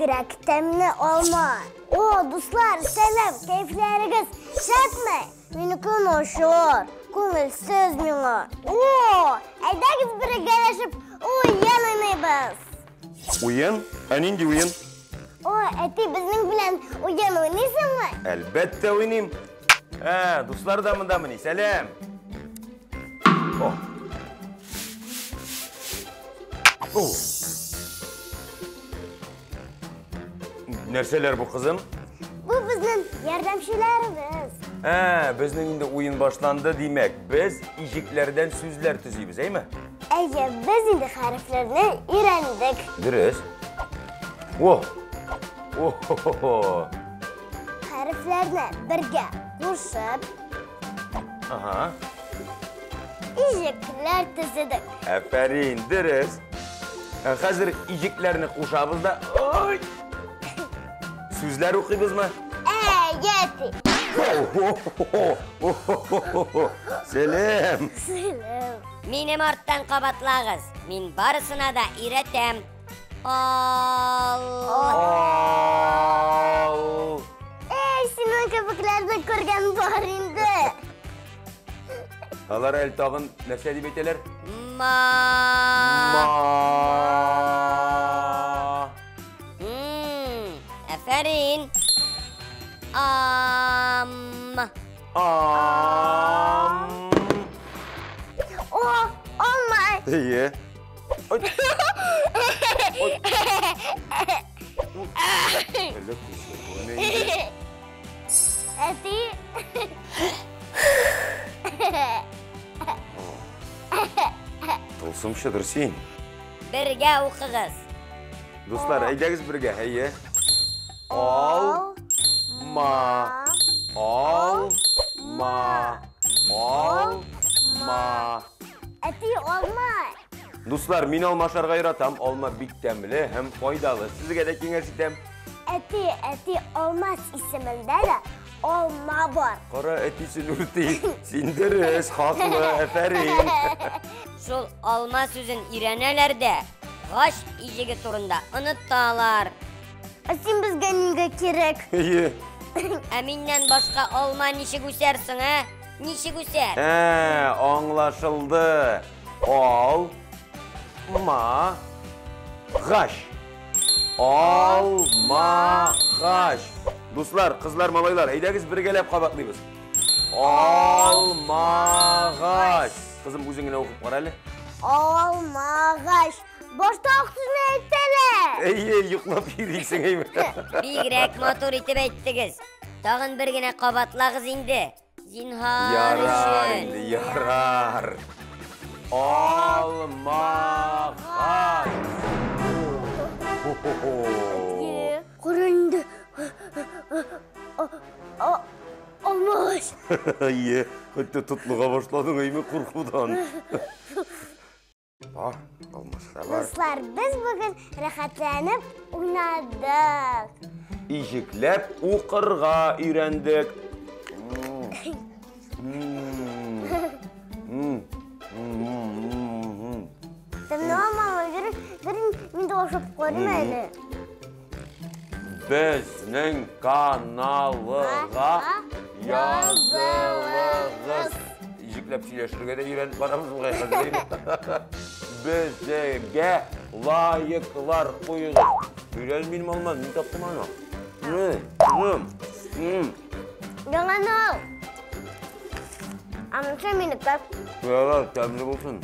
Бигрәк тәмле алма. О, дуслар, сәлам, кәефләрегез шәпме? Минеке начар, күңелсез миңа. О, әйдәгез бергәләшеп уен уйныйбыз. Уен? Ә нинди уен? О, әти, безнең белән уен уйныйсыңмы? Әлбәттә уйныйм. Ә, дуслар да мондамыни? Сәлам. О. О. Нәрсәләр бу, кызым? Бу безнең ярдәмчеләребез. Ә, безнең инде уен башланды, димәк, без иҗекләрдән сүзләр төзибез, әйме? Әйе, без инде хәрефләрне өйрәндек. Дөрес. О! О-хо-хо-хо! Хәрефләрне бергә кушып, Ага. иҗекләр төзедек. Афәрин, дөрес. Ә хәзер иҗекләрне кушабыз да. Ой! Сүзләр укыйбызмы? Әйе, әти. О-хо-хо-хо! Сәлам! Сәлам. Минем арттан кабатлагыз. Мин барысына да өйрәтәм. Ал. Ал. Эй, синең кебекләрне күргән бар инде. Алар әле тагын нәрсә дип әйтәләр? Ма. Ма. Афәрин. Ам. Ам. О, алма. Әйе. Ой. Ой. Әллә күзгә күренә инде. Әти. Тылсымчыдыр син. Бергә укыгыз. Дуслар, әйдәгез бергә, әйе. Ал, ма, ал, ма, ал, ма. Әти, алма. Дуслар, мин алма ашарга яратам. Алма бик тәмле һәм файдалы. Сезгә дә киңәш итәм. Әти, әти, Алмаз исемендә дә алма бар. Кара, әтисен үрти. Син дөрес, хаклы, афәрин. Шул алма сүзен өйрәнәләр дә, гач иҗеге турында оныталар. Ә син безгә нигә кирәк? Әйе. Ә миннән башка алма ничек үсәр соң, ә? Ничек үсәр? Ә, аңлашылды. Ал, ма, гач. Алма, гач. Дуслар, кызлар, малайлар, әйдәгез бергәләп кабатлыйбыз. Алмагач. Кызым, үзең генә укып кара әле. Алмагач. Башта ук сүзне әйтәләр. Әйе, йоклап йөрисең, әйме. Бигрәк матур итеп әйттегез. Тагын бер генә кабатлагыз инде. Зинһар Ярар өчен. инде, ярар. Алмагач. Хо-хо-хо. Кара инде. Алмагач. Әйе, хәтта тотлыга башладың, әйме, куркудан. Бар, алмасы да бар. Дуслар, без бүген рәхәтләнеп уйнадык. Иҗекләп укырга өйрәндек. Тәмле алма, бер, бер мин дә ашап карыйм әле. Безнең каналга язылыгыз. Иҗекләп сөйләшергә дә өйрәнеп барабыз бугай хәзер. Безгә лайклар куегыз. Өйрән минем алманы, мин таптым аны. Яңаны ал. Анысы минеке. Ярар, тәмле булсын.